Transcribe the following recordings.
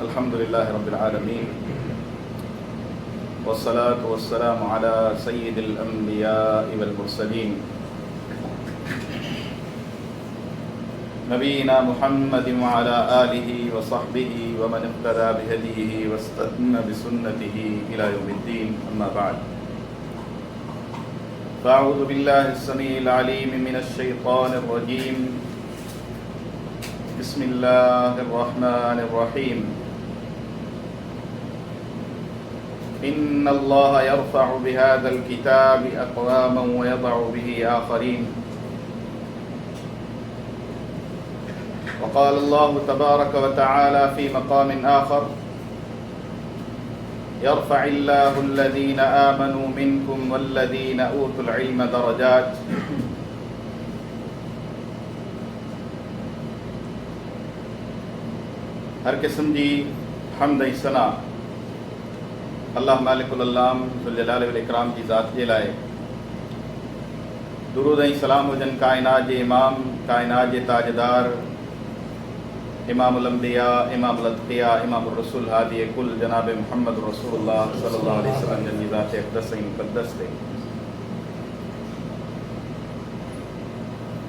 الحمد لله رب العالمين والصلاة والسلام على سيد الأنبياء والمرسلين نبينا محمد وعلى آله وصحبه ومن اقتدى بهديه واستنى بسنته إلى يوم الدين أما بعد فأعوذ بالله السميع العليم من الشيطان الرجيم بسم الله الرحمن الرحيم إن الله يرفع بهذا الكتاب أقواما ويضع به آخرين وقال الله تبارك وتعالى في مقام آخر يرفع الله الذين آمنوا منكم والذين أوتوا العلم درجات هر قسم جي حمد ۽ ثنا الله مالڪ العلام ذوالجلال والاڪرام جي ذات جي لاء. درود ۽ سلام هجن ڪائنات جي امام، ڪائنات جي تاجدار، امام الانبياء، امام الاتقياء، امام الرسل، هادي ڪل جناب محمد رسول الله صلي الله عليه وسلم جن جي ذات اقدس ۽ مقدس تي.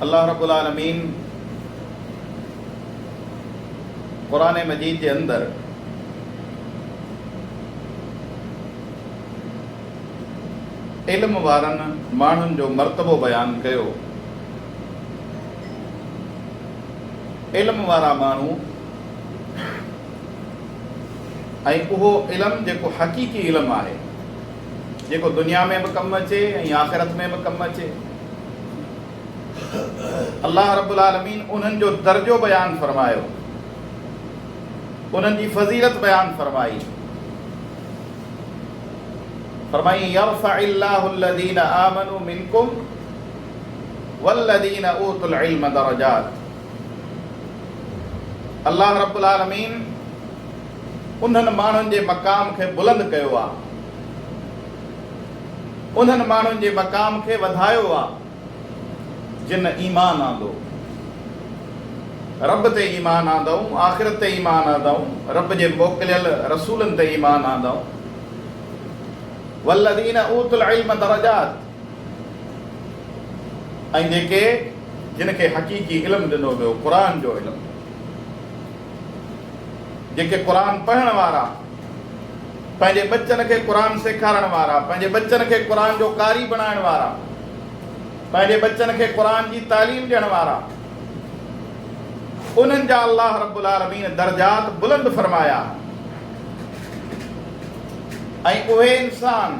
الله رب العالمين قرآن مجيد جي اندر علم وارن ماڻهن جو مرتبو بيان ڪيو. علم وارا ماڻهو ۽ اهو علم جيڪو حقيقي علم آهي، جيڪو دنيا ۾ به ڪم اچي ۽ آخرت ۾ به ڪم اچي. الله رب العالمين انهن جو درجو بيان فرمايو، انهن جي فضيلت بيان فرمائي. فرمائي يرفع الله الذين آمنوا منكم والذين اوتوا العلم درجات الله رب العالمين انهن ماڻهن جي مقام کي بلند ڪيو آ، انهن ماڻهن جي مقام کي وڌايو آ جن ايمان آندو، رب تي ايمان آندائون، آخرت تي ايمان آندائون، رب جي موڪليل رسولن تي ايمان آندائون. والذين اوتوا العلم درجات ۽ جيڪي جن کي حقيقي علم ڏنو ويو، قرآن جو علم، جيڪي قرآن پڙهڻ وارا، پنهنجي ٻچن کي قرآن سيکارڻ وارا، پنهنجي ٻچن کي قرآن جو قاري بڻائڻ وارا، پنهنجي ٻچن کي قرآن جي تعليم ڏيڻ وارا، انهن جا الله رب العالمين درجات بلند فرمايا ۽ اهي انسان،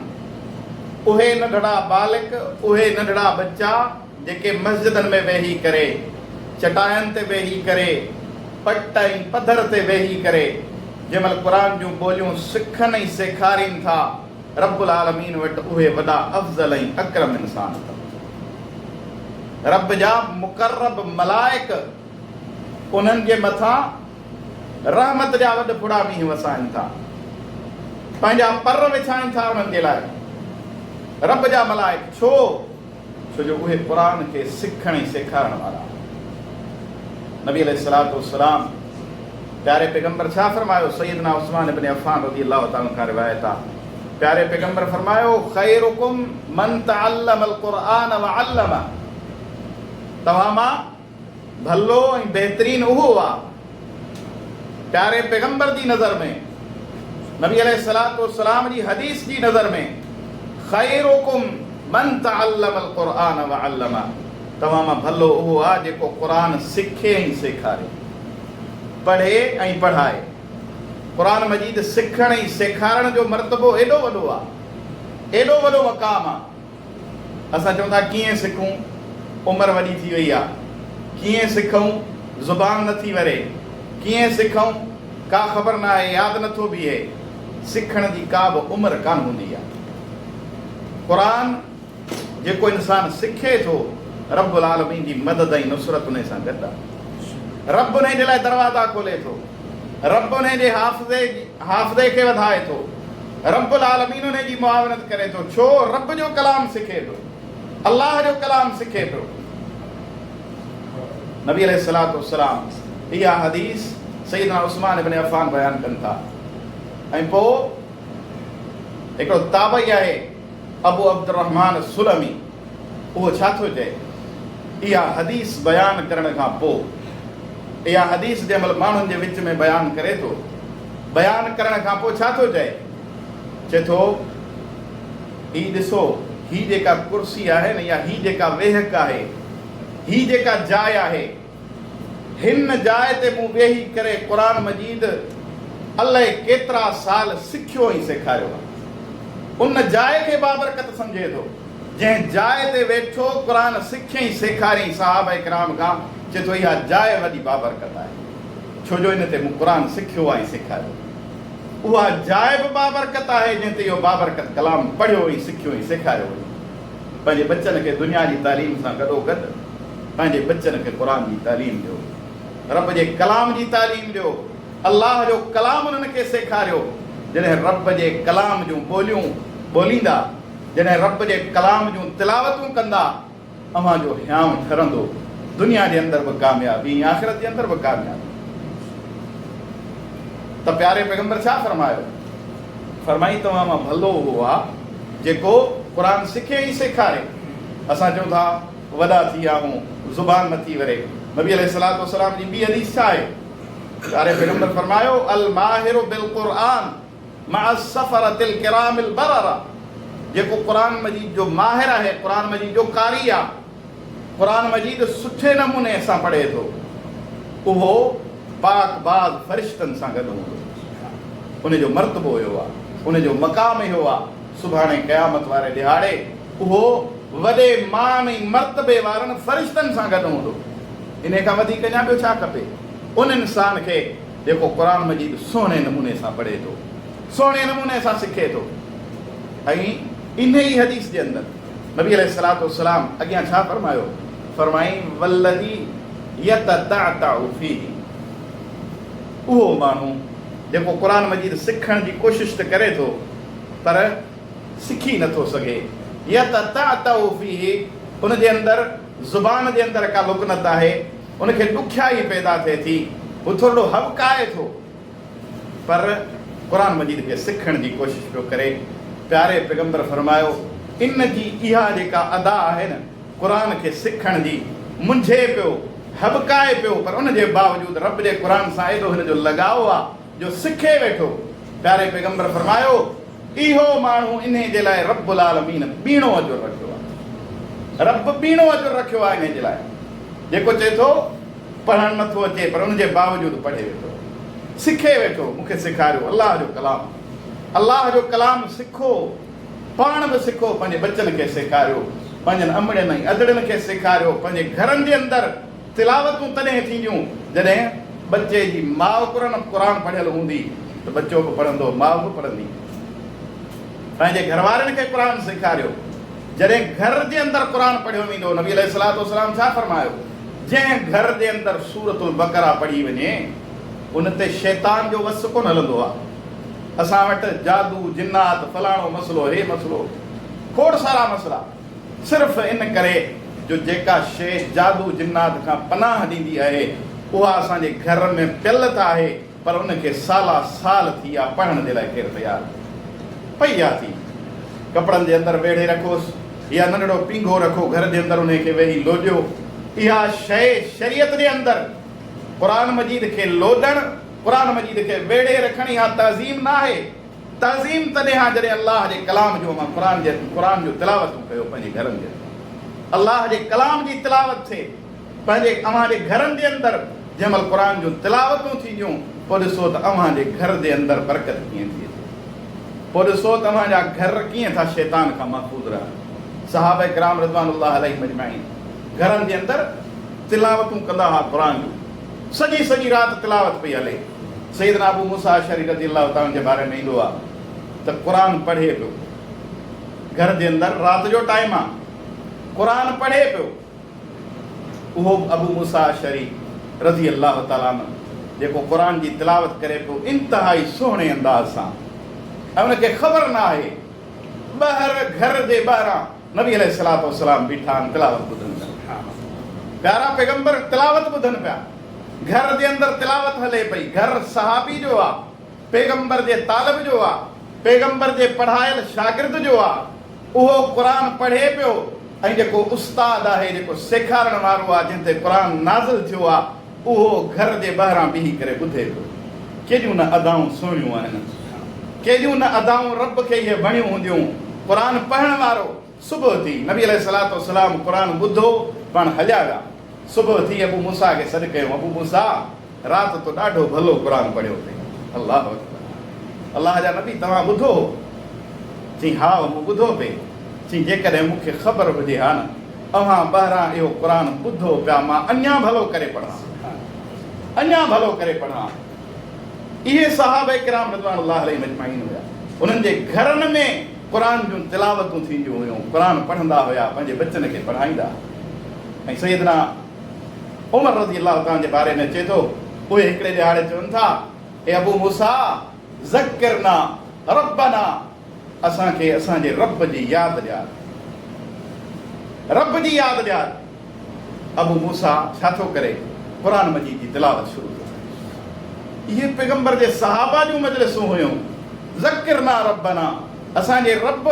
اهي ننڍڙا ٻالڪ، اهي ننڍڙا ٻچا جيڪي مسجدن ۾ ويهي ڪري، چٽاين تي ويهي ڪري، پٽ ۽ پڌر تي ويهي ڪري جنهن مهل قرآن جون ٻوليون سکن ۽ سيکارين ٿا، رب العالمين وٽ اهي وڏا افضل ۽ اڪرم انسان اٿن. رب جا مقرب ملائڪ انهن جي مٿان رحمت جا وڏ ڦڙا مينهن وسائن ٿا. پنهنجا پر وڇائن ٿا انهن جي لاء رب جا ملائڪ. ڇو؟ ڇو جو اهي قرآن کي سکڻ ۽ سيکارڻ وارا آهن. نبي عليه الصلوة والسلام پياري پيغمبر ڇا فرمايو؟ سيدنا عثمان ابن عفان رضي الله تعالٰي عنه کان روايت آ، پياري پيغمبر فرمايو، خيرڪم من تعلم القرآن وعلمه، توهان مان ڀلو ۽ بهترين اهو آ، پياري پيغمبر جي نظر ۾، نبي عليه الصلوة والسلام جي حديث جي نظر ۾، خيرڪم من تعلم القرآن وعلمه، توهان مان ڀلو اهو آ جيڪو قرآن سکي ۽ سيکاري، پڙهي ۽ پڙهائي. قرآن مجيد سکڻ ۽ سيکارڻ جو مرتبو ايڏو وڏو آ، ايڏو وڏو مقام آ. اسان چئون ٿا ڪيئن سکون، عمر وڏي ٿي وئي آ، ڪيئن سکون، زبان نه ٿي وري، ڪيئن سکون، ڪا خبر ناهي، ياد نه ٿو بيهي. سکڻ جي ڪا به عمر ڪانه هوندي آ. قرآن جيڪو انسان سکي ٿو، رب العالمين جي مدد ۽ نصرت انهي سان گڏ آ. رب انهي جي لاء دروازا کولي ٿو. رب انهي جي حافظي حافظي کي وڌائي ٿو. رب العالمين انهي جي معاونت ڪري ٿو. ڇو؟ رب جو ڪلام سکي پيو. الله جو ڪلام سکي پيو. نبي عليه الصلوة والسلام اها حديث سيدنا عثمان ابن عفان بيان ڪن ٿا ۽ پوء هڪڙو تابعي آهي ابو عبدالرحمان السلمي اهو ڇا ٿو چئي؟ اها حديث بيان ڪرڻ کان پوء اها حديث جنهن مهل ماڻهن جي وچ ۾ بيان ڪري ٿو، بيان ڪرڻ کان پوء ڇا ٿو چئي؟ چئي ٿو، هي ڏسو، هي جيڪا ڪرسي آهي نه يا هي جيڪا ويهڪ آهي، هي جيڪا جاء آهي، هن جاء تي مون ويهي ڪري قرآن مجيد الائي ڪيترا سال سکيو ۽ سيکاريو آهي. ان جاء کي بابرڪت سمجهي ٿو، جنهن جاء تي ويٺو قرآن سکيائين سيکاريائين صحابه ڪرام کان، چئي ٿو اها جاء وڏي بابرڪت آهي، ڇو جو ان تي مون قرآن سکيو ۽ سيکاريو. اها جاء به بابرڪت آهي، جنهن تي اهو بابرڪت ڪلام پڙهيو ۽ سکيو ۽ سيکاريو وڃي. پنهنجي ٻچن کي دنيا جي تعليم سان گڏوگڏ پنهنجي ٻچن کي قرآن جي تعليم ڏيو، رب جي ڪلام جي تعليم ڏيو، الله جو ڪلام انهن کي سيکاريو، جڏهن رب جي ڪلام جون ٻوليون ٻوليندا، جڏهن رب جي ڪلام جون تلاوتون ڪندا، اوهان جو هيانء ٺرندو، دنيا جي اندر به ڪاميابي ۽ آخرت جي اندر به ڪاميابي. ته پياري پيغمبر ڇا فرمايو؟ فرمائي توهان مان ڀلو اهو آ جيڪو قرآن سکي ۽ سيکاري. اسان چئون ٿا وڏا ٿي ويا آهون، زبان نه ٿي وري. نبي عليه الصلوة والسلام جي ٻي حديث ڇا آهي؟ پياري پيغمبر فرمايو، الماهر بالقرآن مع السفرة الڪرام البررة جيڪو قرآن مجيد جو ماهر آهي، قرآن مجيد جو قاري آ، قرآن مجيد سٺي نموني سان پڙهي ٿو، اهو پاڪ باز فرشتن سان گڏ هوندو. ان جو مرتبو اهو آ، ان جو مقام اهو آ، سڀاڻي قيامت واري ڏهاڙي اهو وڏي مان ۽ مرتبي وارن فرشتن سان گڏ هوندو. انهي کان وڌيڪ اڃا ٻيو ڇا کپي ان انسان کي جيڪو قرآن مجيد سهڻي نموني سان پڙهي ٿو، سهڻي نموني سان سکي ٿو ۽ انهي ئي حديث جي اندر نبي عليه الصلوة والسلام اڳيان ڇا فرمايو؟ فرمائين والذي يتتعتع فيه اهو ماڻهو جيڪو قرآن مجيد سکڻ جي ڪوشش ته ڪري ٿو پر سکي نه ٿو سگهي يتتعتع فيه ان جي اندر زبان جي اندر ڪا لڪنت آهي ان کي ڏکيائي پيدا ٿئي ٿي هو ٿورڙو هٻڪائي ٿو پر قرآن مجيد کي سکڻ جي ڪوشش پيو ڪري. پياري پيغمبر فرمايو، ان جي اها جيڪا ادا آهي نه قرآن کي سکڻ جي، منجهي پيو، هٻڪائي پيو پر ان جي باوجود رب جي قرآن سان ايڏو هن جو لڳاء آ جو سکي ويٺو. پياري پيغمبر فرمايو، اهو ماڻهو انهي جي لاء رب العالمين ٻيڻو اجر رکيو آ. رب ٻيڻو اجر رکيو آ انهي جي لاء. جيڪو چئي ٿو. پڙهڻ نه ٿو اچي پر ان جي باوجود پڙهي ويٺو سکي ويٺو مون کي سيکاريو الله جو ڪلام الله جو ڪلام سکو پاڻ به سکو پنهنجي ٻچن کي سيکاريو پنهنجن امڙين ۽ ادڙين کي سيکاريو پنهنجي گهرن جي اندر تلاوتون تڏهن ٿينديون جڏهن ٻچي جي ماء قرآن قرآن پڙهيل هوندي ته ٻچو به پڙهندو ماء به پڙهندي پنهنجي گهروارين کي قرآن سيکاريو جڏهن گهر جي اندر قرآن پڙهيو ويندو نبي عليه الصلوة والسلام ڇا فرمايو جنهن گهر جي اندر سورة البقره پڙهي وڃي ان تي شيطان جو وس ڪونه هلندو آهي. اسان وٽ جادو، جنات، فلاڻو مسئلو، هي مسئلو، کوڙ سارا مسئلا صرف ان ڪري جو جيڪا شيء جادو جنات کان پناهه ڏيندي آهي اها اسان جي گهر ۾ پيل ته آهي پر ان کي سالا سال ٿي ويا پڙهڻ جي لاء ڪير تيار پئي آ ٿي. ڪپڙن جي اندر ويڙهي رکوس يا ننڍڙو پينگهو رکو گهر جي اندر انهي کي ويهي لوڏيو. اها شيء شريعت جي اندر قرآن مجيد کي لوڏڻ، قرآن مجيد کي ويڙهي رکڻ اها تعظيم نه آهي. تعظيم تڏهن آ جڏهن الله جي ڪلام جو اوهان قرآن جي قرآن جون تلاوتون ڪيو پنهنجي گهرن جي اندر الله جي ڪلام جي تلاوت ٿئي. پنهنجي اوهان جي گهرن جي اندر جنهن مهل قرآن جون تلاوتون ٿينديون پوء ڏسو ته اوهان جي گهر جي اندر برڪت ڪيئن ٿي اچي پوء ڏسو ته اوهان جا گهر ڪيئن ٿا شيطان کان محفوظ رهن صحابه ڪرام رضوان الله عليهم اجمعين گهرن جي اندر تلاوتون ڪندا هئا قرآن جون سڄي سڄي رات تلاوت پئي هلي سيدنا ابو موسيٰ اشعري رضي الله تعالٰي جي باري ۾ ايندو آهي ته قرآن پڙهي پيو گهر جي اندر رات جو ٽائيم آهي قرآن پڙهي پيو اهو به ابو موسيٰ اشعري رضي الله تعالٰي عنه جيڪو قرآن جي تلاوت ڪري پيو انتهائي سهڻي انداز سان ۽ ان کي خبر نه آهي ٻهر گهر جي ٻاهران نبي عليه الصلوة والسلام بيٺا آهن تلاوت ٻڌن پيا. پيارا پيغمبر تلاوت ٻڌن پيا. گهر جي اندر تلاوت هلي پئي. گهر صحابي جو آ، پيغمبر جي طالب جو آ، پيغمبر جي پڙهايل شاگرد جو آ. اهو قرآن پڙهي پيو ۽ جيڪو استاد آهي، جيڪو سيکارڻ وارو آ، جنهن تي قرآن نازل ٿيو آ، اهو گهر جي ٻاهران بيهي ڪري ٻڌي پيو. ڪيڏيون نه ادائون سهڻيون آهن. ڪيڏيون نه ادائون رب کي اهي وڻيون هونديون. قرآن پڙهڻ وارو صبح ٿي نبي عليه الصلوة والسلام قرآن ٻڌو، پاڻ هليا ويا. صبح ٿي ابو موسيٰ کي سڏ ڪيو، ابو موسيٰ! رات تو ڏاڍو ڀلو قرآن پڙهيو اٿئي. الله اڪبر! الله جا نبي توهان ٻڌو هو؟ چيائين، هائو مون ٻڌو پئي. چيائين، جيڪڏهن مون کي خبر هجي ها نه اوهان ٻاهران اهو قرآن ٻڌو پيا مان اڃا ڀلو ڪري پڙهان ها. اڃا ڀلو ڪري پڙهان ها. اهي صحابه ڪرام رضوان الله عليهم اجمعين هيا. انهن جي گهرن ۾ قرآن جون تلاوتون ٿينديون هيون، قرآن پڙهندا هيا، پنهنجي ٻچن کي پڙهائيندا ها. ۽ سيدنا عمر رضي الله تعالٰي جي باري ۾ اچي ٿو، اهي هڪڙي ڏهاڙي چون ٿا، اي ابو موسيٰ! ذڪرنا ربنا اسان کي اسان جي رب جي ياد ڏيار. رب جي ياد ڏيار. ابو موسيٰ ڇا ٿو ڪري؟ قرآن مجيد جي تلاوت شروع ٿو ڪري. اهي پيغمبر جي صحابه جون مجلسون هيون. ذڪرنا ربنا اسان جي رب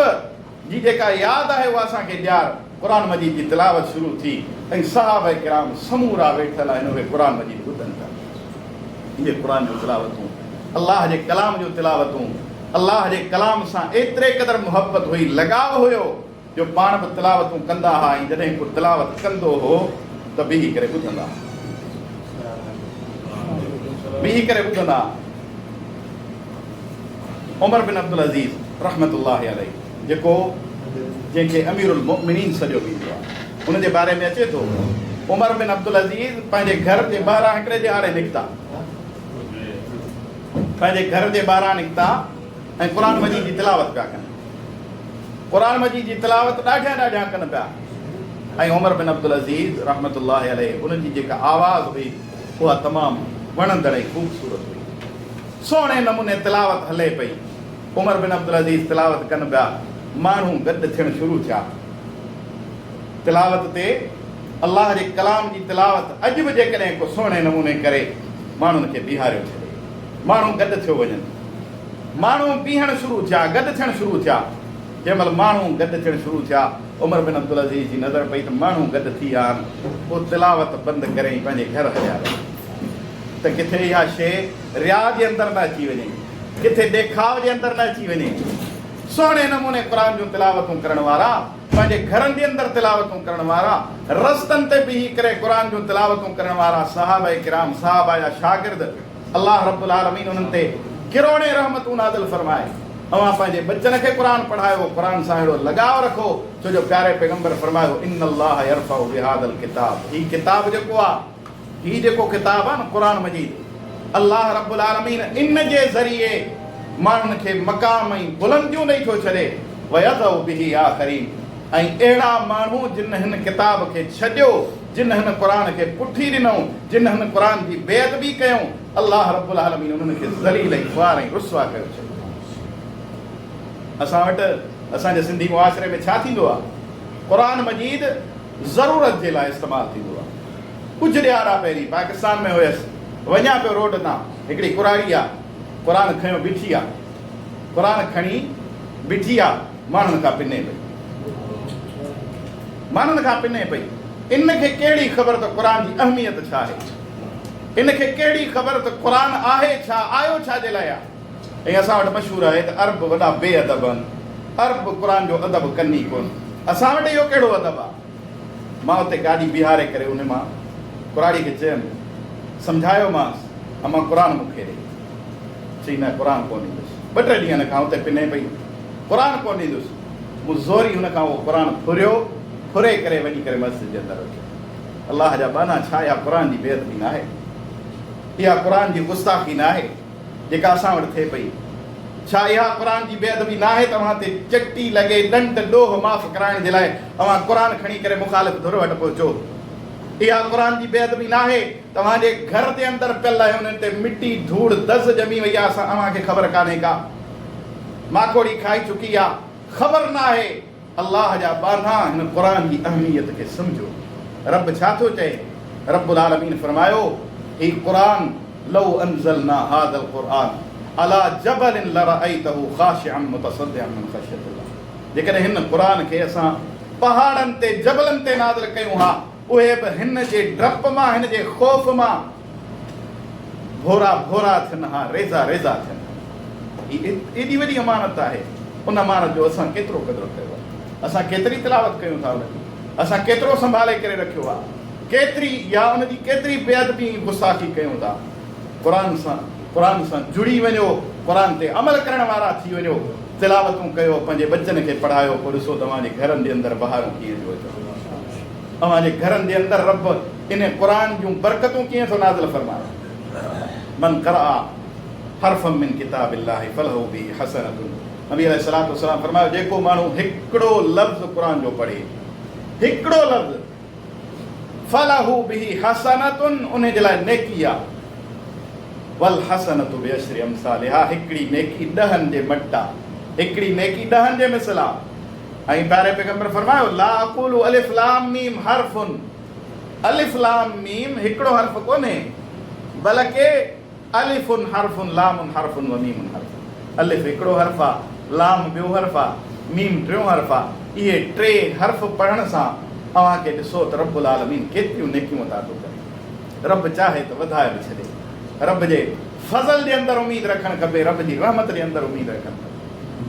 جي جيڪا ياد آهي اها اسان کي ڏيار. قرآن مجيد جي تلاوت شروع ٿي ۽ صحابه ڪرام سمورا ويٺل آهن اهي قرآن مجيد ٻڌن ٿا. اهي قرآن جون تلاوتون، الله جي ڪلام جون تلاوتون، الله جي ڪلام سان ايتري قدر محبت هئي، لڳاء هيو جو پاڻ به تلاوتون ڪندا ها ۽ جڏهن ڪو تلاوت ڪندو هو ته بيهي ڪري ٻڌندا ها. بيهي ڪري ٻڌندا ها. عمر بن عبدالعزيز رحمة الله عليه جيڪو جنهن کي امير المؤمنين سڏيو ويندو آهي ان جي باري ۾ اچي ٿو عمر بن عبدالعزيز پنهنجي گهر جي ٻاهران هڪڙي ڏهاڙي نڪتا پنهنجي گهر جي ٻاهران نڪتا ۽ قرآن مجيد جي تلاوت پيا ڪن قرآن مجيد جي تلاوت ڏاڍيان ڏاڍيان ڪن پيا ۽ عمر بن عبدالعزيز رحمة الله عليه انهن جي جيڪا آواز هئي اها تمام وڻندڙ ۽ خوبصورت هئي. سهڻي نموني تلاوت هلي پئي. عمر بن عبدالعزيز تلاوت ڪن پيا. ماڻهو گڏ ٿيڻ شروع ٿيا. تلاوت تي الله جي ڪلام جي تلاوت اڄ به جيڪڏهن ڪو سهڻي نموني ڪري ماڻهن کي بيهاريو ڇڏي. ماڻهو گڏ ٿيو وڃن. ماڻهو بيهڻ شروع ٿيا، گڏ ٿيڻ شروع ٿيا. جنهن مهل ماڻهو گڏ ٿيڻ شروع ٿيا، عمر بن عبدالعزيز جي نظر پئي ته ماڻهو گڏ ٿي ويا آهن، پوء تلاوت بند ڪري ۽ پنهنجي گهر هليا ويا ته ڪٿي اها شيء رياء جي اندر نه اچي وڃي، ڪٿي ڏيکاء جي اندر نه اچي وڃي. سهڻي نموني قرآن جون تلاوتون ڪرڻ وارا، پنهنجي گهرن جي اندر تلاوتون ڪرڻ وارا، رستن تي بيهي ڪري قرآن جون تلاوتون ڪرڻ وارا صحابه ڪرام، صحابه جا شاگرد، الله رب العالمين انهن تي ڪروڙين رحمتون نازل فرمائي. اوهان پنهنجي ٻچن کي قرآن پڙهايو، قرآن سان اهڙو لڳاء رکو، ڇو جو پياري پيغمبر فرمايو، ان الله يرفع بهذا الڪتاب هي ڪتاب جيڪو آ، هي جيڪو ڪتاب آ نه قرآن مجيد، الله رب العالمين ان جي ذريعي ماڻهن کي مقام ۽ بلنديون ڏئي ٿو ڇڏي، ويضع به آخرين ۽ اهڙا ماڻهو جن هن ڪتاب کي ڇڏيو، جن هن قرآن کي پٺي ڏنئون، جن هن قرآن جي بي ادبي ڪيائون، الله رب العالمين انهن کي ذليل ۽ خوار ۽ رسوا ڪيو ڇڏيو. اسان وٽ اسان جي سنڌي معاشري ۾ ڇا ٿيندو آهي؟ قرآن مجيد ضرورت جي لاء استعمال ٿيندو آهي. ڪجهه ڏهاڙا پهرين پاڪستان ۾ هيس، وڃان پيو روڊ تان، هڪڙي ڪراڙي آ، قرآن کنيو بيٺي آ، قرآن کڻي بيٺي آ، ماڻهن کان پني پئي. ماڻهن کان پني پئي. ان کي ڪهڙي خبر ته قرآن جي اهميت ڇا آهي. ان کي ڪهڙي خبر ته قرآن آهي ڇا، آيو ڇا جي لاء آهي. ۽ اسان وٽ مشهور آهي ته عرب وڏا بي ادب آهن. عرب قرآن جو ادب ڪن ئي ڪونه. اسان وٽ اهو ڪهڙو ادب آهي. مان اتي گاڏي بيهاري ڪري ان مان ڪراڙي کي چيم، سمجهايومانس، امان قرآن مون کي ڏي. چئي نه قرآن ڪونه ڏيندس. ٻه ٽي ڏينهن کان اتي پني پئي. قرآن ڪونه ڏيندس. مون زوري هن کان اهو قرآن ڦريو، ڦري ڪري وڃي ڪري مسجد جي اندر رکيو. الله جا ٻانها ڇا اها قرآن جي بي ادبي ناهي؟ اها قرآن جي گستاخي ناهي جيڪا اسان وٽ ٿئي پئي؟ ڇا اها قرآن جي بي ادبي ناهي ته اوهان تي چٽي لڳي ڏنڊ ڏوهه معاف ڪرائڻ جي لاء اوهان قرآن کڻي ڪري مخالف ڌر وٽ پهچو؟ اها قرآن جي بي ادبي ناهي توهان جي گهر جي اندر پيل آهي انهن تي مٽي ڌوڙ دز ڄمي وئي آهي اسان اوهان کي خبر ڪانهي ڪا ماڪوڙي کائي چڪي آ خبر ناهي الله جا ٻانها هن قرآن جي اهميت کي سمجهو رب ڇا ٿو چئي رب العالمين فرمايو هي قرآن لو انزلنا هذا القرآن علي جبل لرأيته خاشعا متصدعا من خشية الله جيڪڏهن هن قرآن کي اسان پهاڙن تي جبلن تي نازل ڪيون ها اهي به هن جي ڊپ مان هن جي خوف مان ڀورا ڀورا ٿين ها ريزا ريزا ٿين ها. هي ايڏي وڏي امانت آهي ان امانت جو اسان ڪيترو قدر ڪيو آهي اسان ڪيتري تلاوت ڪيون ٿا ان جي اسان ڪيترو سنڀالي ڪري رکيو آهي ڪيتري يا ان جي ڪيتري بي ادبي ۽ گستاخي ڪيون ٿا. قرآن سان قرآن سان جڙي وڃو، قرآن تي عمل ڪرڻ وارا ٿي وڃو، تلاوتون ڪيو، پنهنجي ٻچن کي پڙهايو، پوء ڏسو ته اوهان جي گهرن جي اندر بهارون ڪيئن ٿيون اچن. اوهان جي گهرن جي اندر رب ان قرآن جون برڪتون ڪيئن ٿو نازل فرمائي. من قرأ حرفا من ڪتاب الله فله به حسنة نبي عليه الصلوة والسلام فرمايو جيڪو ماڻهو هڪڙو لفظ قرآن جو پڙهي هڪڙو لفظ فله به حسنة انهي جي لاء نيڪي آ والحسنة بعشر امثالها هڪڙي نيڪي ڏهن جي مٽ آ هڪڙي نيڪي ڏهن جي مثل آ ۽ پياري پيغمبر فرمايو لا اقول الف لام ميم حرف الف لام ميم هڪڙو حرف ڪونهي بلڪه الف حرف لام حرف و ميم حرف، الف هڪڙو حرف آ، لام ٻيو حرف آ، ميم ٽيون حرف آ، اهي ٽي حرف پڙهڻ سان اوهان کي ڏسو ته رب العالمين ڪيتريون نيڪيون عطا ٿو ڪري. رب چاهي ته وڌائي به ڇڏي. رب جي فضل جي اندر اميد رکڻ کپي، رب جي رحمت جي اندر اميد رکڻ کپي.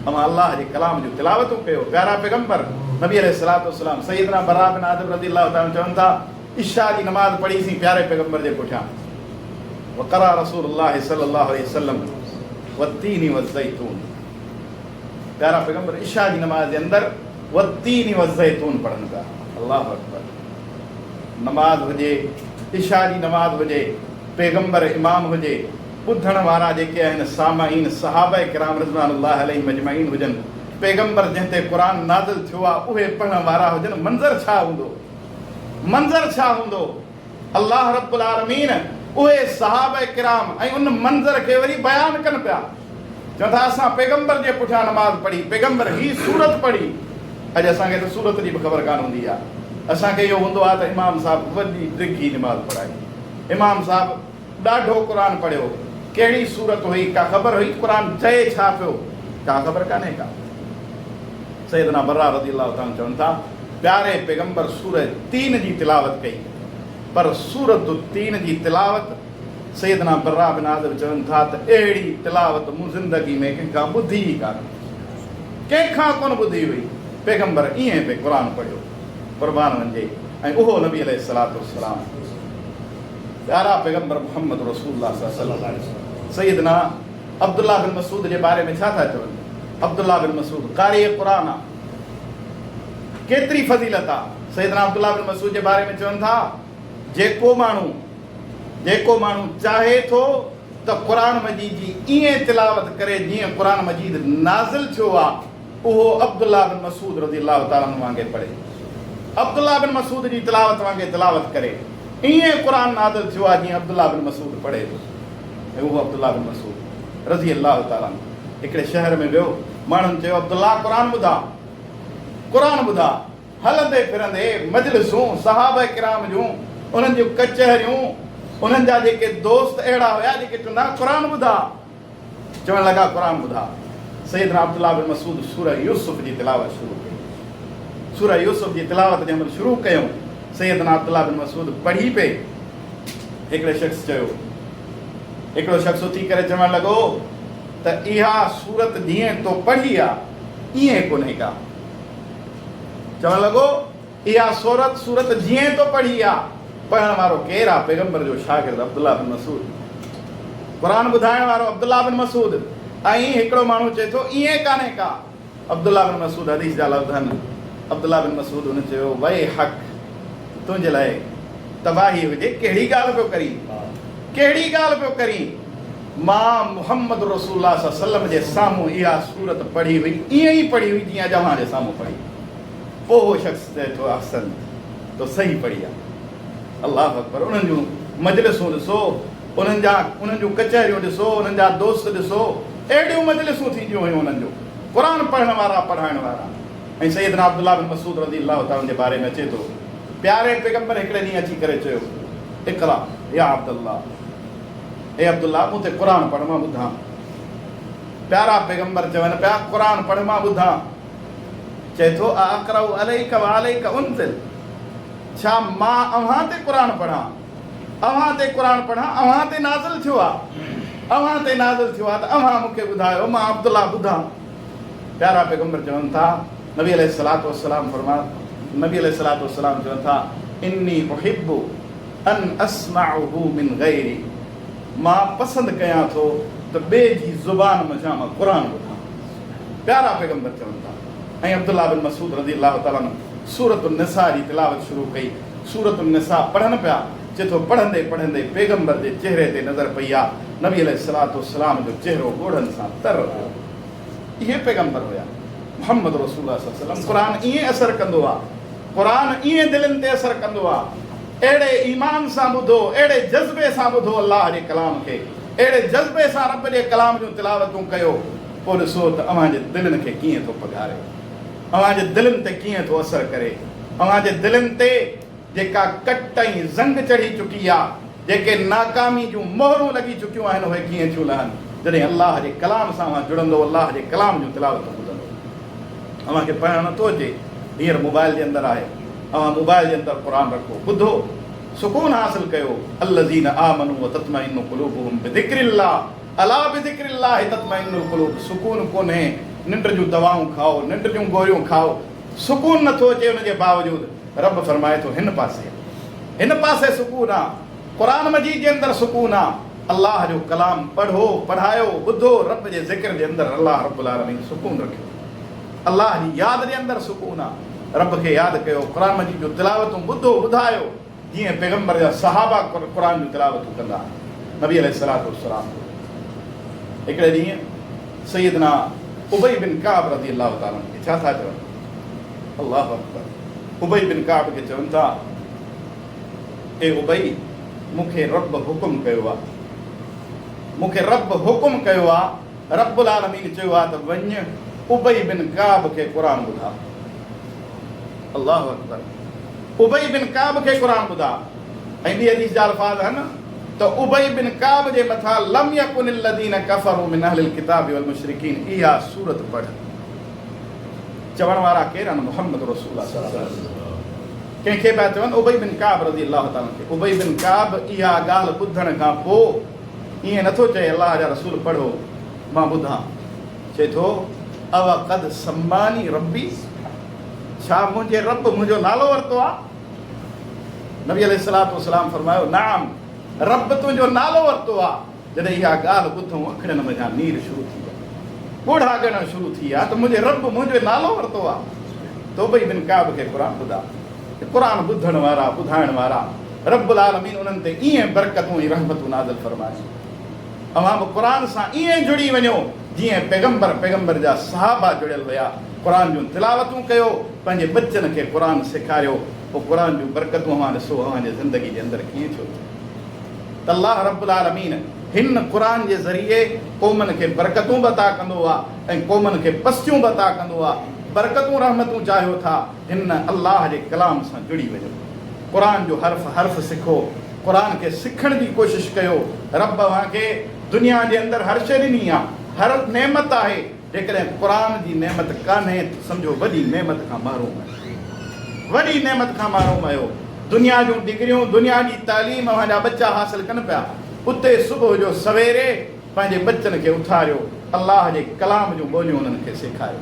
اوهان الله جي ڪلام جون تلاوتون ڪيو. پيارا پيغمبر نبي عليه الصلوة والسلام سيدنا براء بن عازب رضي الله تعالٰي عنه چون ٿا، عشاء جي نماز پڙهي سين پياري پيغمبر جي پٺيان وقرأ رسول الله صلي الله عليه وسلم والتين والزيتون پيارا پيغمبر عشاء جي نماز جي اندر والتين والزيتون پڙهن پيا. الله اڪبر نماز هجي عشاء جي نماز هجي پيغمبر امام هجي ٻڌڻ وارا جيڪي آهن سامعين صحابه ڪرام رضوان الله عليهم اجمعين هجن پيغمبر جنهن تي قرآن نازل ٿيو آهي اهي پڙهڻ وارا هجن منظر ڇا هوندو منظر ڇا هوندو؟ الله رب العالمين اهي صحابه ڪرام ۽ ان منظر کي وري بيان ڪن پيا. چون ٿا اسان پيغمبر جي پٺيان نماز پڙهي، پيغمبر هي سورت پڙهي. اڄ اسان کي ته سورت جي به خبر ڪانه هوندي آهي. اسان کي اهو هوندو آهي ته امام صاحب وڏي ڊگهي نماز پڙهائي. امام صاحب ڏاڍو قرآن پڙهيو. ڪهڙي سورت هئي ڪا خبر هئي؟ قرآن چئي ڇا پيو؟ ڪا خبر ڪانهي ڪا. سيدنا براء رضي الله تعالٰي عنه چون ٿا، پياري پيغمبر سورة تين جي تلاوت ڪئي، پر سورة التين جي تلاوت سيدنا براء بن عازب چون ٿا ته اهڙي تلاوت مون زندگي ۾ ڪنهن کان ٻڌي ئي ڪانه، ڪنهن کان ڪونه ٻڌي هئي، پيغمبر ائين پئي قرآن پڙهيو، قربان وڃجي ۽ اهو نبي عليه الصلوة والسلام پيارا پيغمبر محمد رسول الله صلي الله عليه وسلم سيدنا عبدالله بن مسعود جي باري ۾ ڇا ٿا چون؟ عبدالله بن مسعود قاري قرآن آ، ڪيتري فضيلت آ. سيدنا عبدالله بن مسعود جي باري ۾ چون ٿا، جيڪو ماڻهو جيڪو ماڻهو چاهي ٿو ته قرآن مجيد جي ائين تلاوت ڪري جيئن قرآن مجيد نازل ٿيو آ، اهو عبدالله بن مسعود رضي الله تعالٰي عنه وانگي پڙهي. عبدالله بن مسعود جي تلاوت وانگي تلاوت ڪري. ائين قرآن نازل ٿيو آ جيئن عبدالله بن مسعود پڙهي ٿو. ۽ اهو عبدالله بن مسعود رضي الله تعالٰي عنه هڪڙي شهر ۾ ويو، ماڻهن چيو عبدالله قرآن ٻڌاء، قرآن ٻڌاء، هلندي ڦرندي مجلسون صحابه ڪرام جون، انهن جون ڪچهريون، انهن جا جيڪي دوست اهڙا هيا جيڪي چوندا ها قرآن ٻڌاء، چوڻ لڳا قرآن ٻڌاء. سيدنا عبدالله بن مسعود سوره يوسف جي تلاوت شروع ڪئي. سوره يوسف جي تلاوت جنهن مهل شروع ڪيائون، سيدنا عبدالله بن مسعود پڙهي پئي، هڪڙي شخص چيو، هڪڙو شخص اٿي ڪري چوڻ لڳو ته اها سورت جيئن تو پڙهي آ، ائين ڪونهي ڪا. چوڻ لڳو، اها سورت سورت جيئن تو پڙهي آ، پڙهڻ وارو ڪير آ؟ پيغمبر جو شاگرد عبدالله بن مسعود. قرآن ٻڌائڻ وارو عبدالله بن مسعود. ۽ هڪڙو ماڻهو چئي ٿو، ائين ڪانهي ڪا. عبدالله بن مسعود حديث جا لفظ آهن، عبدالله بن مسعود هن چيو، ويحڪ، تنهنجي لاء تباهي هجي، ڪهڙي ڳالهه پيو ڪرين، ڪهڙي ڳالهه پيو ڪرين، مان محمد رسول الله صلي الله عليه وسلم جي سامهون اها سورت پڙهي هئي، ائين ئي پڙهي هئي جيئن اڄ اوهان جي سامهون پڙهي. پوء اهو شخص چئي ٿو، احسنت، تو صحيح پڙهي آهي. الله اڪبر، انهن جون مجلسون ڏسو، انهن جا انهن جون ڪچهريون ڏسو، انهن جا دوست ڏسو، اهڙيون مجلسون ٿينديون هيون انهن جو، قرآن پڙهڻ وارا پڙهائڻ وارا. ۽ سيدنا عبدالله بن مسعود رضي الله تعالٰي عنه جي باري ۾ اچي ٿو، پياري پيغمبر هڪڙي ڏينهن اچي ڪري چيو، اقرا يا عبدالله. اي عبدالله مون تي قرآن پڙهه مان ٻڌان. پيارا پيغمبر چون پيا قرآن پڙهه مان ٻڌان. چئي ٿو ااقرأ عليک وعليک انزل ڇا مان اوهان تي قرآن پڙهان؟ اوهان تي قرآن پڙهان اوهان تي نازل ٿيو آ اوهان تي نازل ٿيو آ ته اوهان مون کي ٻڌايو مان عبدالله ٻڌان. پيارا پيغمبر چون ٿا نبي عليه الصلوة والسلام فرما نبي عليه الصلوة والسلام چون ٿا اني احب ان اسمعه من غيري مان پسند ڪيان ٿو ته ٻئي جي زبان منجهان مان قرآن ٻڌان. پيارا پيغمبر چون ٿا ۽ عبدالله بن مسعود رضي الله تعالٰي عنه سورة النساء جي تلاوت شروع ڪئي سورة النساء پڙهن پيا چي ٿو پڙهندي پڙهندي پيغمبر جي چهري تي نظر پئي آ نبي عليه الصلوة والسلام جو چهرو ڳوڙهن سان تر هيو. اهي پيغمبر هيا محمد رسول الله صلي الله عليه وسلم قرآن ائين اثر ڪندو آ قرآن ائين دلين تي اثر ڪندو آ اهڙي ايمان سان ٻڌو اهڙي جذبي سان ٻڌو الله جي ڪلام کي اهڙي جذبي سان رب جي ڪلام جون تلاوتون ڪيو پوء ڏسو ته اوهان جي دلين کي ڪيئن ٿو پگهاري اوهان جي دلين تي ڪيئن ٿو اثر ڪري اوهان جي دلين تي جيڪا ڪٽ ۽ زنگ چڙهي چڪي آ، جيڪي ناڪامي جون مهرون لڳي چڪيون آهن اهي ڪيئن ٿيون لهن، جڏهن الله جي ڪلام سان اوهان جڙندو، الله جي ڪلام جون تلاوتون ٻڌندو. اوهان کي پڙهڻ نٿو اچي، هينئر موبائل جي اندر آهي، اوهان موبائل جي اندر قرآن رکو، ٻڌو، سڪون حاصل ڪيو، الذين آمنوا وتطمئن قلوبهم بذڪر الله الا بذڪر الله تطمئن القلوب، سڪون ڪونهي، ننڊ جون دوائون کائو، ننڊ جون گوريون کائو، سڪون نٿو اچي ان جي باوجود رب فرمائي ٿو هن پاسي هن پاسي سڪون آ قرآن مجيد جي اندر سڪون آ الله جو ڪلام پڙهو پڙهايو ٻڌو رب جي ذڪر جي اندر الله رب العالمين سڪون رکيو الله جي ياد جي اندر سڪون آ رب کي ياد ڪيو قرآن مجيد جون تلاوتون ٻڌو ٻڌايو جيئن پيغمبر جا صحابه قرآن جون تلاوتون ڪندا نبي عليه الصلوة والسلام هڪڙي ڏينهن سيدنا ابي بن ڪعب رضي الله تعالٰي عنه کي ڇا ٿا چون الله اڪبر ابي بن ڪعب کي چون ٿا اي ابي مون کي رب حڪم ڪيو آ مون کي رب حڪم ڪيو آ رب العالمين چيو آ ته وڃ ابي بن ڪعب کي قرآن ٻڌاء الله اڪبر ابي بن ڪعب کي قرآن ٻڌاء ۽ ٻي حديث جا الفاظ آهن ته ابي بن ڪعب جي مٿان لم يڪن الذين ڪفروا من اهل الڪتاب والمشرڪين اها سورت پڙهه چوڻ وارا ڪير آهن؟ محمد رسول الله صلي الله عليه وسلم. ڪنهن کي پيا چون؟ ابي بن ڪعب رضي الله تعالٰي عنه کي. ابي بن ڪعب اها ڳالهه ٻڌڻ کان پوء ائين نٿو چئي الله جا رسول پڙهو مان ٻڌان. چئي ٿو او قد سماني ربي ڇا منهنجي رب منهنجو نالو ورتو آهي؟ نبي عليه الصلوة والسلام فرمايو نعم رب تنهنجو نالو ورتو آهي. جڏهن اها ڳالهه ٻڌئون اکڙين منجهان نير شروع ٿي ويا. ڳوڙها ڳڙڻ شروع ٿي ويا ته منهنجي رب منهنجو نالو ورتو آ. ته ابي بن ڪعب کي قرآن ٻڌاء. ته قرآن ٻڌڻ وارا ٻڌائڻ وارا رب العالمين انهن تي ائين برڪتون ۽ رحمتون نازل فرمائي. اوهان به قرآن سان ائين جڙي وڃو جيئن پيغمبر پيغمبر جا صحابه جڙيل هيا. قرآن جون تلاوتون ڪيو، پنهنجي ٻچن کي قرآن سيکاريو پوء قرآن جون برڪتون اوهان ڏسو اوهان جي زندگي جي اندر ڪيئن ٿيو ٿي. ته الله رب العالمين هن قرآن جي ذريعي قومن کي برڪتون به عطا ڪندو آ ۽ قومن کي پستيون به عطا ڪندو آ برڪتون رحمتون چاهيو ٿا هن الله جي ڪلام سان جڙي وڃو قرآن جو حرف حرف سکو قرآن کي سکڻ جي ڪوشش ڪيو رب اوهان کي دنيا جي اندر هر شيء ڏني آ هر نعمت آهي جيڪڏهن قرآن جي نعمت ڪانهي ته سمجهو وڏي نعمت کان محروم آهيو. وڏي نعمت کان محروم آهيو. دنيا جون ڊگريون، دنيا جي تعليم اوهان جا ٻچا حاصل ڪن پيا. اتي صبح جو سويري پنهنجي ٻچن کي اٿاريو، الله جي ڪلام جون ٻوليون انهن کي سيکاريو.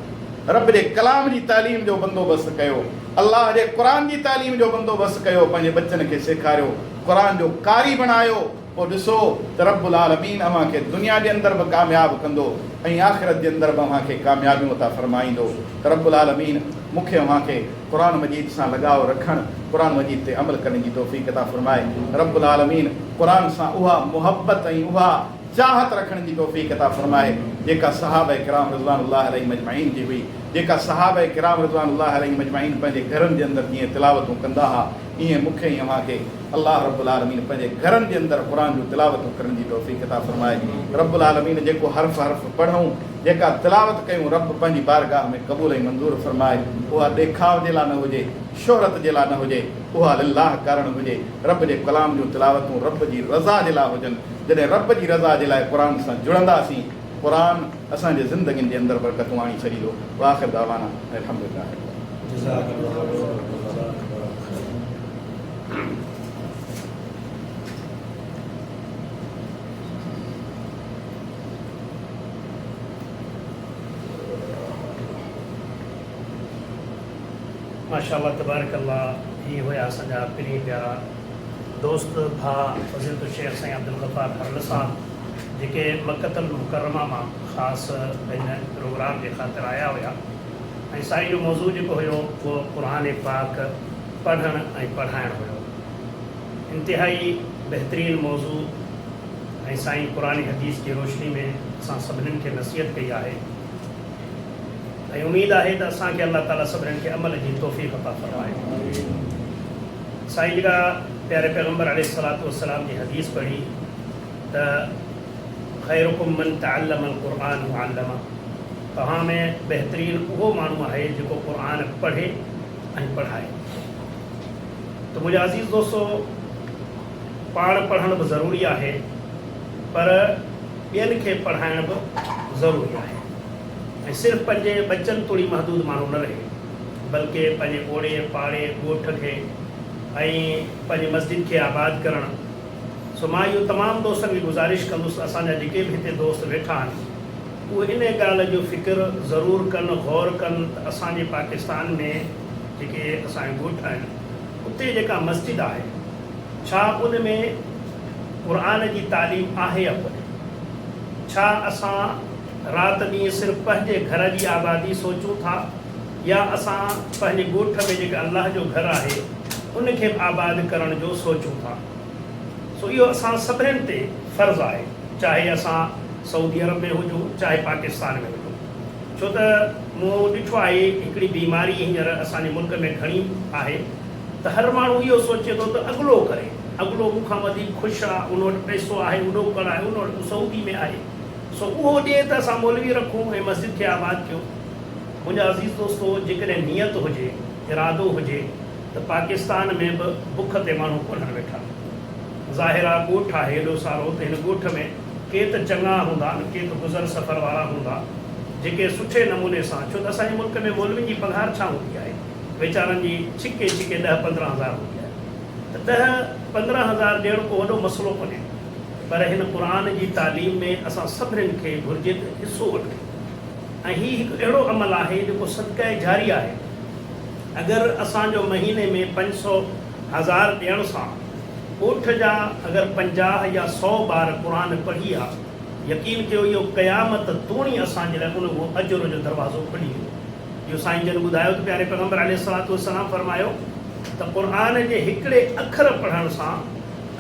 رب جي ڪلام جي تعليم جو بندوبست ڪيو. الله جي قرآن جي تعليم جو بندوبست ڪيو، پنهنجي ٻچن کي سيکاريو، قرآن جو قاري بڻايو. پوء ڏسو ته رب العالمين اوهان کي دنيا جي اندر به ڪامياب ڪندو ۽ آخرت جي اندر به اوهان کي ڪاميابيون عطا فرمائيندو ته رب العالمين مون کي اوهان کي قرآن مجيد سان لڳاء رکڻ قرآن مجيد تي عمل ڪرڻ جي توفيق عطا فرمائي رب العالمين قرآن سان اها محبت ۽ اها چاهت رکڻ جي توفيق عطا فرمائي جيڪا صحابه ڪرام رضوان الله عليهم اجمعين جي هئي جيڪا صحابه ڪرام رضوان الله عليهم اجمعين پنهنجي گهرن جي اندر جيئن تلاوتون ڪندا ها. ايئن مون کي ۽ اوهان کي الله رب العالمين پنهنجي گهرن جي اندر قرآن جون تلاوتون ڪرڻ جي توفيق عطا فرمائي. رب العالمين جيڪو حرف حرف پڙهون، جيڪا تلاوت ڪيون رب پنهنجي بارگاهه ۾ قبول ۽ منظور فرمائي. اها ڏيکاء جي لاء نه هجي، شهرت جي لاء نه هجي، اها لله ڪارڻ هجي. رب جي ڪلام جون تلاوتون رب جي رضا جي لاء هجن. جڏهن رب جي رضا جي لاء قرآن سان جڙنداسين، قرآن اسان جي زندگين جي اندر برڪتون آڻي ڇڏيندو. واخر دعوانا ان الحمد لله رب العالمين. جزاڪ الله خير جزاڪ الله خير. ماشاءالله تبارڪ الله هي هيا اسان جا پرين پيارا دوست ڀاء فضيلت الشيخ سائين عبدالغفار هرل صاحب جيڪي مڪة المڪرمه مان خاص هن پروگرام جي خاطر آيا هيا ۽ سائين جو موضوع جيڪو هيو اهو قرآن پاڪ پڙهڻ ۽ پڙهائڻ هيو. انتهائي بهترين موضوع ۽ سائين قرآن حديث جي روشني ۾ اسان سڀنين کي نصيحت ڪئي آهي ۽ اميد آهي ته اسان کي الله تعالي سڀنين کي عمل جي توفيق عطا فرمائي. سائين جيڪا پياري پيغمبر عليه الصلوة والسلام جي حديث پڙهي ته خيرڪم من تعلم القرآن وعلمه توهان ۾ بهترين اهو ماڻهو آهي جيڪو قرآن پڙهي ۽ پڙهائي ته منهنجا عزيز دوستو پاڻ پڙهڻ به ضروري آهي پر ٻين کي پڙهائڻ به ضروري آهي ۽ صرف پنهنجي ٻچن توڙي محدود ماڻهو نه رهي بلڪه پنهنجي اوڙي پاڙي ڳوٺ کي ۽ پنهنجي مسجد کي آباد ڪرڻ سو مان اهو تمام دوستن کي گذارش ڪندس ته اسان جا جيڪي به هتي دوست ويٺا آهن اهي ان ڳالهه جو فڪر ضرور ڪن غور ڪن ته اسان جي پاڪستان ۾ جيڪي اسان جا ڳوٺ آهن اتي جيڪا مسجد آهي ڇا ان ۾ قرآن جي تعليم آهي يا ڪونهي؟ ڇا اسان رات ڏينهن صرف پنهنجي گهر جي آبادي سوچون ٿا يا اسان پنهنجي ڳوٺ ۾ جيڪا الله جو گهر آهي ان کي به آباد ڪرڻ جو سوچون ٿا؟ سو اهو اسان سڀنين تي فرض آهي چاهي اسان سعودي عرب ۾ هجون چاهي پاڪستان ۾ هجون ڇو ته مون ڏٺو آهي هڪڙي بيماري هينئر اسان جي ملڪ ۾ گهڻي آهي ته هر ماڻهو اهو سوچي ٿو ته اڳلو ڪري اڳلو مون کان وڌيڪ خوش آ ان وٽ پئسو آهي اڏوڪڙ آهي ان وٽ سعودي ۾ آهي سو اهو ڏي ته اسان مولوي رکون ۽ مسجد کي آباد ڪيون منهنجا عزيز دوستو جيڪڏهن نيت هجي ارادو هجي ته پاڪستان ۾ به بک تي ماڻهو ڪونهن ويٺا. ظاهر آ ڳوٺ آهي ايڏو سارو ته هن ڳوٺ ۾ ڪي ته چڱا هوندا نه ڪي ته گذر سفر وارا هوندا جيڪي سٺي نموني سان ڇو ته اسان جي ملڪ ۾ مولوين جي پگهار ڇا هوندي آهي ويچارن جي ڇڪي ڇڪي ڏهه 15 هزار هوندي آهي ته 10 15 هزار ڏيڻ ڪو وڏو مسئلو ڪونهي پر هن قرآن جي تعليم ۾ اسان سڀنين کي گهرجي ته حصو وٺون ۽ هي هڪ اهڙو عمل آهي جيڪو صدقه جاريه آهي. اگر اسان جو مهيني ۾ 500 هزار ڏيڻ سان ڳوٺ جا اگر 50 يا سئو ٻار قرآن پڙهي ها يقين ڪيو اهو قيامت توڻي اسان جي لاء ان اهو اجر جو دروازو کلي ويندو. اهو سائين جن ٻڌايو ته پياري پيغمبر عليه الصلوة والسلام فرمايو ته قرآن جي هڪڙي اکر پڙهڻ سان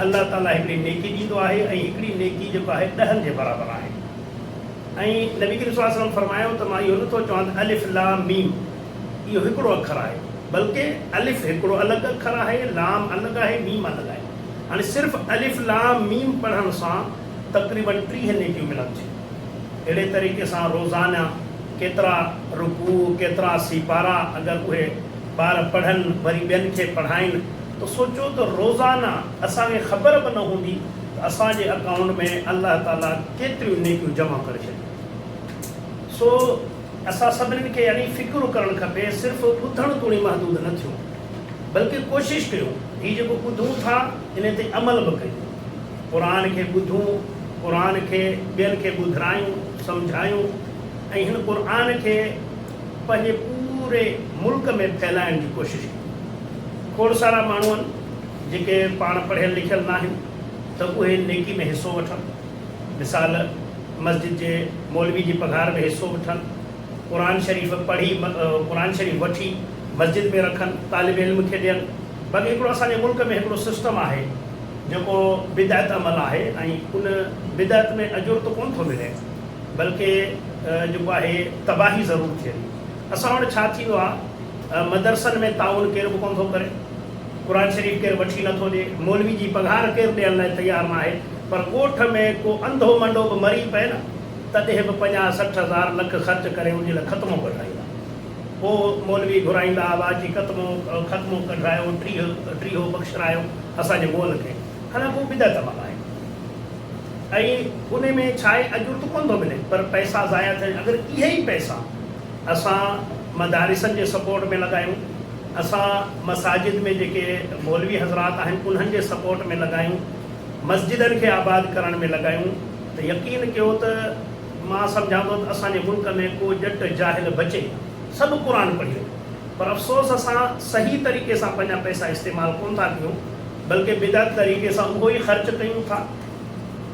الله تعالي هڪڙي نيڪي ڏيندو آهي ۽ هڪڙي نيڪي جيڪو آهي ڏهن جي برابر آهي ۽ نبي ڪريم صلي الله عليه وسلم فرمايو ته مان اهو نٿو چوان ته الف لام ميم اهو هڪڙو اکر آهي بلڪه الف هڪڙو الڳ اکر آهي، لام الڳ آهي، ميم الڳ آهي. هاڻي صرف الف لام ميم پڙهڻ سان تقريباً 30 نيڪيون ملن ٿيون. اهڙي طريقي سان روزانه ڪيترا رڪوع، ڪيترا سيپارا اگر اهي ٻار پڙهن وري ٻين کي پڙهائين ته سوچو ته روزانه اسان کي خبر به نه هوندي ته اسان جي اڪائونٽ ۾ الله تعاليٰ ڪيتريون نيڪيون جمع ڪري ڇڏيون. سو اسان سڀنين کي يعني فڪر ڪرڻ کپي صرف ٻڌڻ توڻي محدود نه ٿيون بلڪه ڪوشش ڪيون هي جيڪو ٻڌون ٿا انهي تي عمل به ڪيون قرآن کي ٻڌون قرآن کي ٻين کي ٻڌرايون سمجهايون ۽ هن قرآن کي پنهنجي پوري ملڪ ۾ ڦهلائڻ جي ڪوشش ڪيون کوڙ سارا ماڻهو آهن جيڪي پاڻ پڙهيل لکيل ناهن ته اهي نيڪي ۾ حصو وٺن مثال مسجد جي مولوي جي پگهار ۾ حصو وٺن، قرآن شريف پڙهي قرآن شريف وٺي مسجد ۾ رکن، طالب علم کي ڏين. باقي هڪڙو اسان جي ملڪ ۾ هڪڙو سسٽم آهي جيڪو بدعت عمل آهي ۽ ان بدعت ۾ اجر ته ڪونه ٿو ملي بلڪه جيڪو آهي تباهي ضرور ٿئي ٿي. اسان وٽ ڇا ٿيندو آهي مدرسن ۾ تعاون ڪير به ڪونه ٿو ڪري. قرآن شريف ڪير وٺي نٿو ڏي، مولوي جي پگهار ڪير ڏيڻ لاء تيار ناهي، پر ڳوٺ ۾ ڪو انڌو منڊو به مري پئي نه، تڏهن به 50، 60 هزار، لک خرچ ڪري ان جي لاء ختمو ڪڍرائيندا. پوء مولوي گهرائيندا، ابا اچي ختمو ختمو ڪڍرايو، ٽيهه ٽيهو بخشرايو اسان جي مئل کي. حالانڪ اهو بدعت عمل آهي ۽ ان ۾ ڇا آهي اجر ته ڪونه ٿو ملي پر پئسا ضايع ٿين. اگر اهي ئي پئسا اسان مدارسن جي سپورٽ ۾ لڳايون، اسان مساجد ۾ جيڪي مولوي حضرات آهن انهن جي سپورٽ ۾ لڳايون، مسجدن کي آباد ڪرڻ ۾ لڳايون ته يقين ڪيو ته مان سمجهان ٿو ته اسان جي ملڪ ۾ ڪو ڄٽ جاهل بچي نه، سڀ قرآن پڙهي وڃن. پر افسوس اسان صحيح طريقي سان پنهنجا پئسا استعمال ڪونه ٿا ڪيون بلڪه بدعت طريقي سان اهو ئي خرچ ڪيون ٿا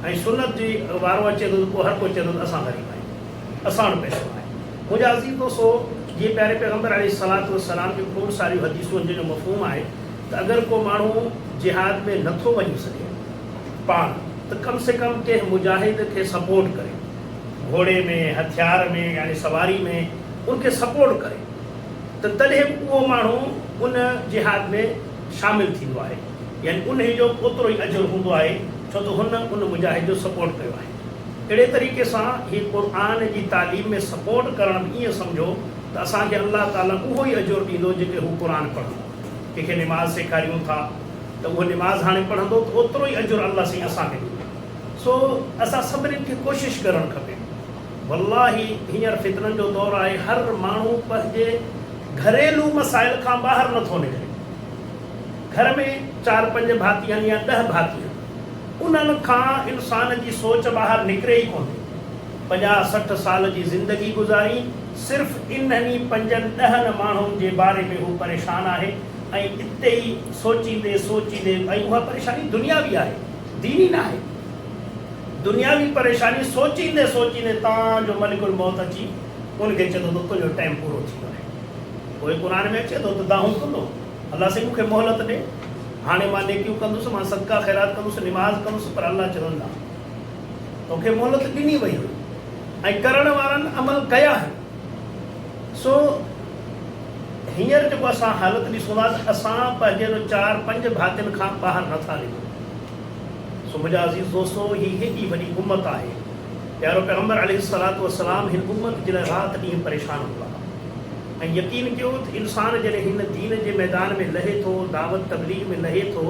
۽ سنت جي وارو اچي ٿو ته پوء هر ڪو چئي ٿو ته اسان غريب آهيون. اسان وٽ پئسو ناهي. منهنجا عزيز دوستو! جيئن پياري پيغمبر عليه الصلوة والسلام جون کوڙ ساريون حديثون آهن جن جو مفهوم آهي ته اگر ڪو ماڻهو جهاد ۾ نه ٿو وڃي سگهي پاڻ ته ڪم سي ڪم ڪنهن مجاهد کي سپورٽ ڪري، گهوڙي ۾، هٿيار ۾ يعني سواري ۾ ان کي سپورٽ ڪري ته تڏهن به اهو ماڻهو ان جهاد ۾ شامل ٿيندو آهي يعني انهي جو به اوترو ئي اجر هوندو آهي ڇو ته هن ان مجاهد جو سپورٽ ڪيو آهي. اهڙي طريقي سان هي قرآن جي تعليم ۾ سپورٽ ڪرڻ به ائين سمجهو ته اسان کي الله تعالي اهو ئي اجر ڏيندو جيڪي هو قرآن پڙهندو. ڪنهن کي نماز سيکاريون ٿا ته اهو نماز هاڻي پڙهندو ته اوترو ئي اجر الله سائين اسان کي ڏيندو. سو اسان سڀنين کي ڪوشش ڪرڻ کپي. والله هينئر فتنن جو دور آهي هر ماڻهو پنهنجي گهريلو مسائل کان ٻاهر نٿو نڪري. گهر ۾ چار پنج ڀاتي آهن يا ڏهه ڀاتي آهن. انهن کان انسان جي سوچ ٻاهر نڪري ئي ڪونه ٿي. 50 60 سال جي زندگي گذاري صرف انهن ئي پنجن ڏهن ماڻهن جي باري ۾ هو پريشان آهي ۽ اتي ئي سوچيندي سوچيندي ۽ اها پريشاني دنياوي آهي ديني ناهي. دنياوي پريشاني سوچيندي سوچيندي تان جو ملڪ الموت اچي ان کي چئي ٿو ته تنهنجو ٽائيم پورو ٿي ويو آهي. پوء قرآن ۾ اچي ٿو ته دانهون ڪندو. الله سائين مون کي مهلت ڏي، هاڻي مان نيڪيون ڪندس، مان صدقا خيرات ڪندس، نماز ڪندس، پر الله چيو نه، توکي مهلت ڏني وئي هئي ۽ ڪرڻ وارن عمل ڪيا آهن. سو هينئر جيڪو اسان حالت ڏسون ٿا ته اسان پنهنجي چار پنج ڀاتين کان ٻاهر نٿا نڪرون. سو منهنجا عزيز دوستو هي هيڏي وڏي امت آهي، پيارو پيغمبر عليه الصلوة والسلام هن امت جي لاء رات ڏينهن پريشان هوندا هئا. ۽ يقين ڪيو ته انسان جڏهن هن دين جي ميدان ۾ لهي ٿو، دعوت تبليغ ۾ لهي ٿو،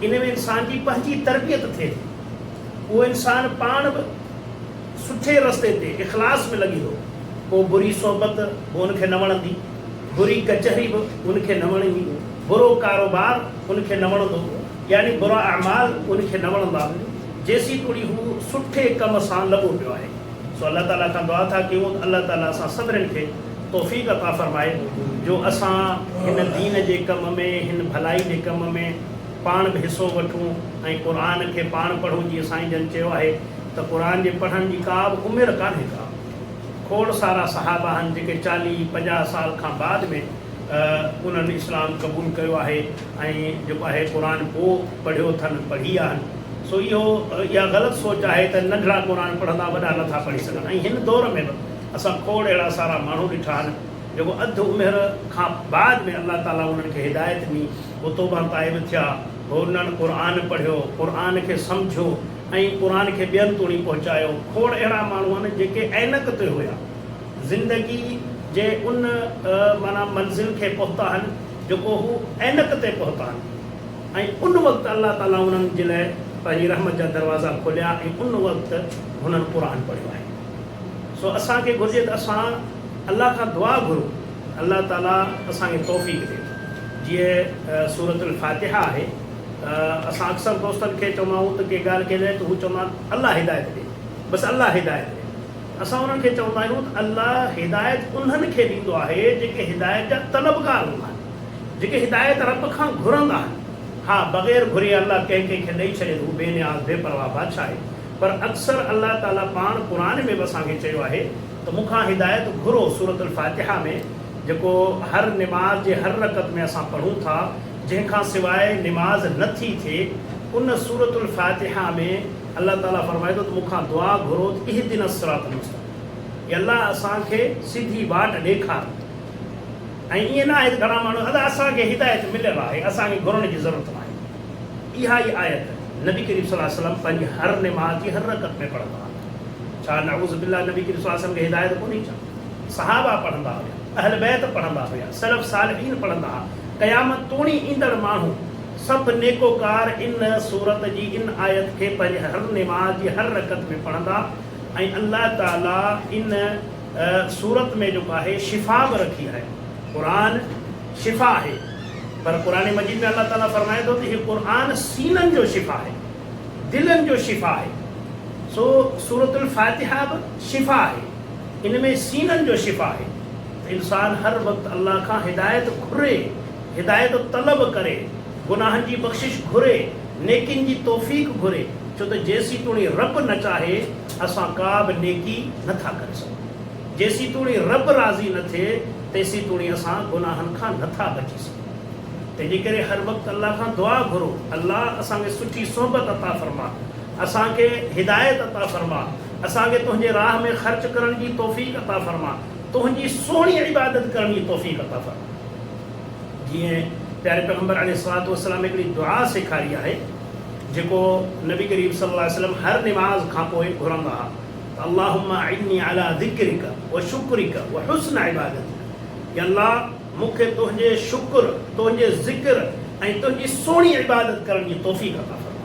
ان ۾ انسان جي پنهنجي تربيت ٿئي ٿي. اهو انسان پاڻ به سٺي رستي تي اخلاص ۾ لڳي ٿو، پوء بري صحبت به ان کي نه وڻندي، بري ڪچهري به ان کي نه وڻندي، برو ڪاروبار ان کي نه وڻندو، يعني برا اعمال ان کي نه وڻندا، جيسيتوڻي هو سٺي ڪم سان لڳو پيو آهي. سو الله تعالي کان دعا ٿا ڪيون ته الله تعالي اسان سڀنين کي توفيق عطا فرمائي جو اسان هن دين جي ڪم ۾ هن ڀلائي جي ڪم ۾ پاڻ به حصو وٺون ۽ قرآن کي پاڻ پڙهون جيئن سائين جن چيو آهي ته قرآن جي پڙهڻ جي ڪا به عمر ڪانهي ڪا کوڙ سارا صحابه آهن جيڪي 40 50 سال کان بعد ۾ انهن اسلام قبول ڪيو آهي ۽ جيڪو آهي قرآن پوء پڙهيو اٿن پڙهي آهن سو اهو اها غلط سوچ آهي ته ننڍڙا قرآن پڙهندا وڏا نٿا پڙهي سگهن ۽ هن دور ۾ به اسان کوڙ اهڙا سارا ماڻهو ڏٺا آهن جيڪو اڌ عمر کان بعد ۾ الله تعالي انهن کي هدايت ڏني هو توبه تائب ٿيا هو انهن قرآن پڙهيو قرآن کي سمجهيو ۽ قرآن کي ٻين توڻي پهچايو کوڙ اهڙا ماڻهو آهن جيڪي عينڪ تي هيا زندگي جي ان معنيٰ منزل کي پهتا آهن جيڪو هو عينڪ تي پهتا آهن ۽ ان وقت الله تعاليٰ انهن جي لاء پنهنجي رحمت جا دروازا کوليا ۽ ان وقت هنن قرآن پڙهيو آهي. سو اسان کي گهرجي ته اسان الله کان دعا گهرون ته الله تعاليٰ اسان کي توفيق ڏي. جيئن سورة الفاتحه آهي اسان اڪثر دوستن کي چوندا آهيون ته ڪي ڳالهه ڪئي ته هو چوندا آهن الله هدايت ڏي بس الله هدايت ڏي. اسان انهن کي چوندا آهيون ته الله هدايت انهن کي ڏيندو آهي جيڪي هدايت جا طلبگار هوندا آهن، جيڪي هدايت رب کان گهرندا آهن. ها بغير گهري الله ڪنهن ڪنهن کي ڏئي ڇڏي ته هو بي نياز بي پرواهه بادشاهه آهي پر اڪثر الله تعاليٰ پاڻ قرآن ۾ به اسان کي چيو آهي ته مون کان هدايت گهرو سورة الفاتحه ۾ جيڪو هر نماز جي هر رڪعت ۾ اسان پڙهون ٿا جنهن کان سواء نماز نه ٿي ٿئي ان سورة الفاتحه ۾ الله تعاليٰ فرمائي ٿو ته مون کان دعا گهرو ته اهدنا الصراط المستقيم اي الله اسان کي سڌي واٽ ڏيکار. ۽ ائين نه آهي ته گهڻا ماڻهو ادا اسان کي هدايت مليل آهي اسان کي گهرڻ جي ضرورت ناهي. اها ئي آيت نبي ڪريم صلي الله عليه وسلم پنهنجي هر نماز جي هر رڪعت ۾ پڙهندا هئا. ڇا نعوذ بالله نبي ڪريم صلي الله عليه وسلم کي هدايت ڪونهي ڇا؟ صحابه پڙهندا هيا، اهل بيت پڙهندا هيا، سلف صالحين پڙهندا ها، قيامت توڻي ايندڙ ماڻهو سڀ نيڪوڪار ان سورت جي ان آيت کي پنهنجي هر نماز جي هر رڪعت ۾ پڙهندا ۽ الله تعالي ان سورت ۾ جيڪو آهي شفا به رکي آهي. قرآن شفا آهي پر قرآن مجيد ۾ الله تعالي فرمائي ٿو ته هي قرآن سينن جو شفا آهي، دلن جو شفا آهي. سو سورة الفاتحه به شفا آهي، ان ۾ سينن جو شفا آهي ته انسان هر وقت الله کان هدايت گهري، هدايت طلب ڪري، گناهن جي بخشش گهري، نيڪين جي توفيق گهري، ڇو ته جيسيتوڻي رب نه چاهي اسان ڪا به نيڪي نه ٿا ڪري سگهون. جيسيتوڻي رب راضي نه ٿئي تيسيتوڻي اسان گناهن کان نه ٿا بچي سگهون. تنهنجي ڪري هر وقت الله کان دعا گهرو، الله اسان کي سٺي صحبت عطا فرما، اسان کي هدايت عطا فرما، اسان کي تنهنجي راهه ۾ خرچ ڪرڻ جي توفيق عطا فرما، تنهنجي سهڻي عبادت ڪرڻ جي توفيق عطا فرما. جيئن پياري پيغمبر عليه الصلوة والسلام هڪڙي دعا سيکاري آهي جيڪو نبي ڪريم صلي الله عليه وسلم هر نماز کان پوء گهرندا ها ته اللهم اعني علي ذڪرک و شڪرک و حسن عبادتک يا الله مون کي تنهنجي شڪر، تنهنجي ذڪر ۽ تنهنجي سهڻي عبادت ڪرڻ جي توفيق عطا فرما.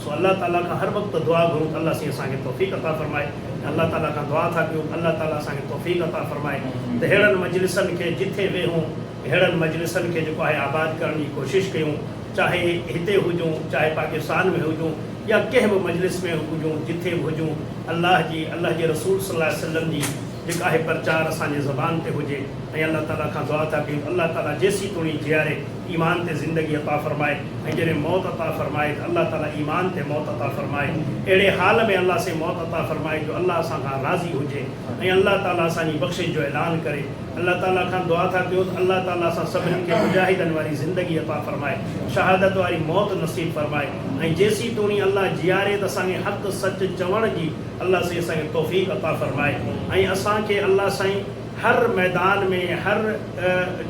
سو الله تعالي کان هر وقت دعا گهرون ته الله سائين اسان کي توفيق عطا فرمائي ۽ الله تعالي کان دعا ٿا ڪيون ته الله تعالي اسان کي توفيق عطا فرمائي ته ههڙن مجلسن کي جٿي ويهون ههڙن مجلسن کي جيڪو آهي آباد ڪرڻ جي ڪوشش ڪيون چاهي هتي هجون چاهي پاڪستان ۾ هجون يا ڪنهن به مجلس ۾ هجون جٿي به هجون الله جي الله جي رسول صلي الله عليه وسلم جي جيڪا آهي پرچار اسان جي زبان تي هجي ۽ الله تعالي کان دعا ٿا ڪيون ته الله تعالي جيسيتوڻي جياري ايمان تي زندگي عطا فرمائي ۽ جڏهن موت عطا فرمائي ته الله تعالي ايمان تي موت عطا فرمائي اهڙي حال ۾ الله سائين موت عطا فرمائي جو الله اسان کان راضي هجي ۽ الله تعالي اسان جي بخشش جو اعلان ڪري الله تعالي کان دعا ٿا ڪيون ته الله تعالي اسان سڀني کي مجاهدن واري زندگي عطا فرمائي شهادت واري موت نصيب فرمائي ۽ جيسيتوڻي الله جياري ته اسان کي حق سچ چوڻ جي الله سائين اسان کي توفيق عطا فرمائي ۽ اسان کي الله سائين هر ميدان ۾ هر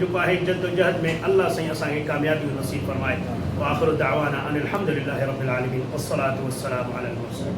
جيڪو آهي جدوجهد ۾ الله سائين اسان کي ڪاميابيون نصيب فرمائي واخر دعوانا ان الحمد لله رب العالمين والصلوة والسلام علي المرسلين.